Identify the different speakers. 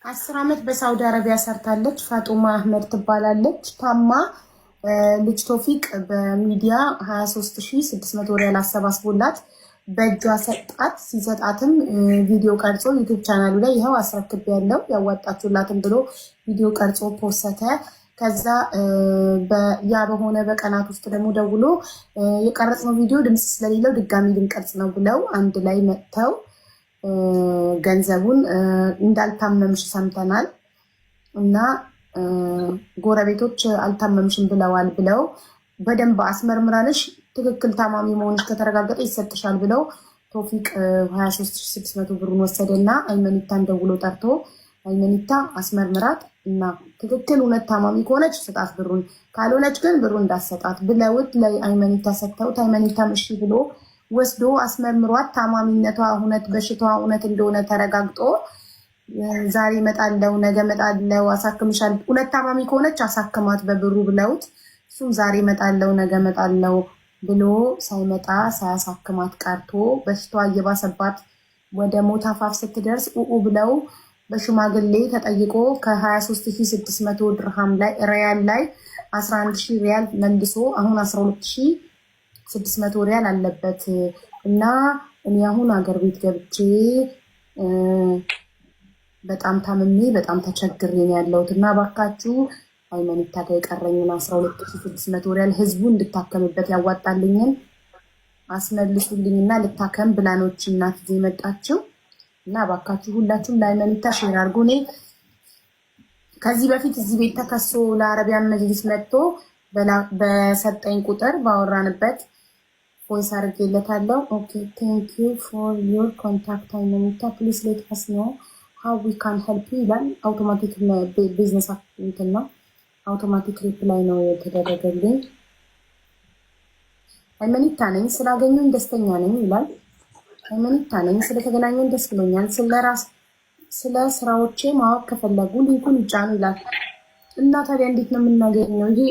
Speaker 1: 10 ዓመት በሳውዲ አረቢያ ሰርታለች። ፋጡማ አህመድ ትባላለች። ታማ ልጅ ቶፊቅ በሚዲያ 23,600 ሪያል አሰባስቦላት በእጇ ሰጣት። ሲሰጣትም ቪዲዮ ቀርጾ ዩቱብ ቻናሉ ላይ ይኸው አስረክብ ያለው ያዋጣችሁላትም ብሎ ቪዲዮ ቀርጾ ፖሰተ። ከዛ ያ በሆነ በቀናት ውስጥ ደግሞ ደውሎ የቀረጽነው ቪዲዮ ድምፅ ስለሌለው ድጋሚ ልንቀርጽ ነው ብለው አንድ ላይ መጥተው ገንዘቡን እንዳልታመምሽ ሰምተናል እና ጎረቤቶች አልታመምሽም ብለዋል ብለው በደንብ አስመርምራለሽ ትክክል ታማሚ መሆንሽ ከተረጋገጠ ይሰጥሻል ብለው ቶፊቅ 23,600 ብሩን ወሰደና አይመኒታን ደውሎ ጠርቶ አይመኒታ አስመርምራት እና ትክክል እውነት ታማሚ ከሆነች ስጣት ብሩን፣ ካልሆነች ግን ብሩን እንዳሰጣት ብለውት ለአይመኒታ ሰጥተውት አይመኒታም እሺ ብሎ ወስዶ አስመርምሯት ታማሚነቷ እውነት በሽታዋ እውነት እንደሆነ ተረጋግጦ ዛሬ እመጣለሁ ነገ እመጣለሁ አሳክምሻል፣ እውነት ታማሚ ከሆነች አሳክማት በብሩ ብለውት እሱም ዛሬ እመጣለሁ ነገ እመጣለሁ ብሎ ሳይመጣ ሳያሳክማት ቀርቶ በሽታዋ እየባሰባት ወደ ሞት አፋፍ ስትደርስ ኡኡ ብለው በሽማግሌ ተጠይቆ ከ23,600 ድርሃም ላይ ሪያል ላይ 11,000 ሪያል መልሶ አሁን 12,600 ሪያል አለበት። እና እኔ አሁን አገር ቤት ገብቼ በጣም ታምሜ በጣም ተቸግሬ ነው ያለሁት። እና እባካችሁ አይመኒታ ጋር የቀረኝን 12,600 ሪያል ህዝቡ እንድታከምበት ያዋጣልኝን አስመልሱልኝና ልታከም ብላኖች እናት ይዤ የመጣችው። እና እባካችሁ ሁላችሁም ለአይመኒታ share አድርጉ። እኔ ከዚህ በፊት እዚህ ቤት ተከሶ ለአረቢያን መጅሊስ መጥቶ በሰጠኝ ቁጥር ባወራንበት voice አድርጌለታለሁ። Okay, thank you for your contact አይመኒታ፣ please let us know how we can help you ይላል። Automatic business እንትን ነው፣ automatic reply ነው የተደረገልኝ። አይመኒታ ነኝ፣ ስላገኙኝ ደስተኛ ነኝ ይላል። አይመኒታ ነኝ፣ ስለተገናኘን ደስ ብሎኛል። ስለራስ ስለ ስራዎቼ ማወቅ ከፈለጉ link ኡን ይጫኑ ይላል። እና ታዲያ እንዴት ነው የምናገኘው? ይሄ